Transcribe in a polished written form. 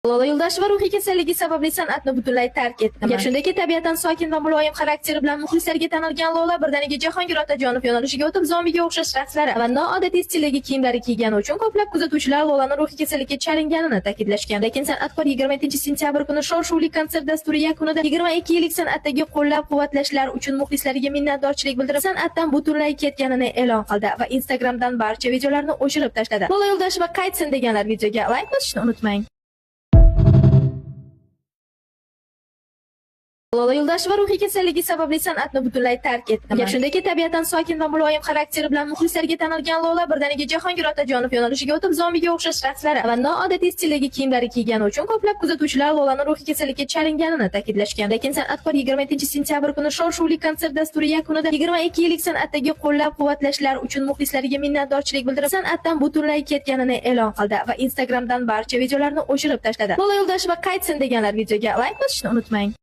Lola Yo'ldasheva ruhiy kasalligi sababli san'atni butunlay tark etdi. Gap shundaki, tabiatan sokin va muloyim xarakteri bilan muxlislarga tanilgan Lola birdaniga Jahongir Otajonov yo'nalishiga o'tib, zombiga o'xshash raqslari va noodatiy stildagi kiyimlari kiygani uchun ko'plab kuzatuvchilar Lolani ruhiy kasallikka chalinganini ta'kidlashgan. Lekin san'atkor 27-sentyabr kuni shov-shuvli konsert dasturi yakunida 22 yillik san'atdagi qo'llab-quvvatlashlar uchun muxlislariga minnatdorchilik bildirib, san'atdan butunlay ketganini e'lon qildi va Instagramdan barcha videolarni o'chirib tashladi. Lola Yo'ldasheva qaytsin deganlar videoga layk bosishni unutmang. Lola Yo'ldasheva ruhiy kasalligi sababli san'atni butunlay tark etdi. Gap shundaki, tabiatan sokin va muloyim xarakteri bilan muxlislarga tanilgan Lola birdaniga Jahongir Otajonov yo'nalishiga o'tib, zombiga o'xshash raqslari va noodatiy stildagi kiyimlari kiygani uchun ko'plab kuzatuvchilar Lolani ruhiy kasallikka chalinganini ta'kidlashgan. Lekin san'atkor 27-sentyabr kuni shov-shuvli konsert dasturi yakunida 22 yillik san'atdagi qo'llab-quvvatlashlar uchun muxlislariga minnatdorchilik bildirib, san'atdan butunlay ketganini e'lon qildi va Instagramdan barcha videolarni o'chirib tashladi. Lola Yo'ldasheva qaytsin deganlar videoga layk bosishni unutmang.